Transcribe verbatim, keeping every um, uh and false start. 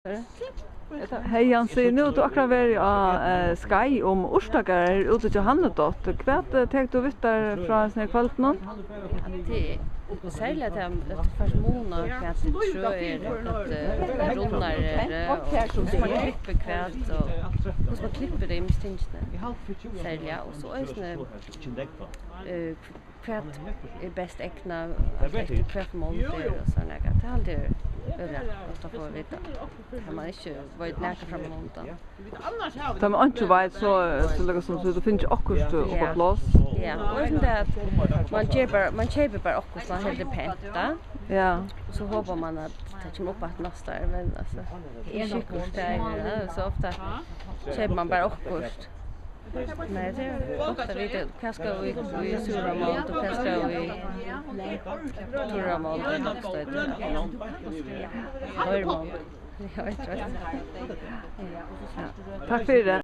Hey Jansi, nú hevur tú akkurát verið á, eh, skeið um urtagarðar her úti hjá Hannudóttur. Hvat, eh, tekur tú við tær frá hesum her kvøldinum? Ja, tað er serliga tað, at tú fært mun á, hvat trø eru, hvat, eh, runnar eru, og hvussu man klippir hvat, og hvussu man klippir tey ymisku tingini. Serliga, og so eisini, eh, hvat er best egnað, alt eftir hvat mold er og so nakað. Tað haldi eg er øgiliga gott at fáa at vita. Tá man ikki veit nakað frammanundan. Tá man einki veit, so, so líka sum, so tú finnur okkurt upp á pláss. Ja, og eisini tað at man ger bara, man keypir bara okkurt, man heldur pent, tá. Ja. Og so hopar man at tað kemur upp aftur næsta ár, men altso, tað er ikki sikkurt, tað er, ja, so ofta keypir man bara okkurt. Nei, tað er ofta við tað. Hvat skal í, í súra mold, og hvat skal í turra mold, ella hvat tað eitur? Tørr mold. Eg veit ikki. Ja. Takk fyri.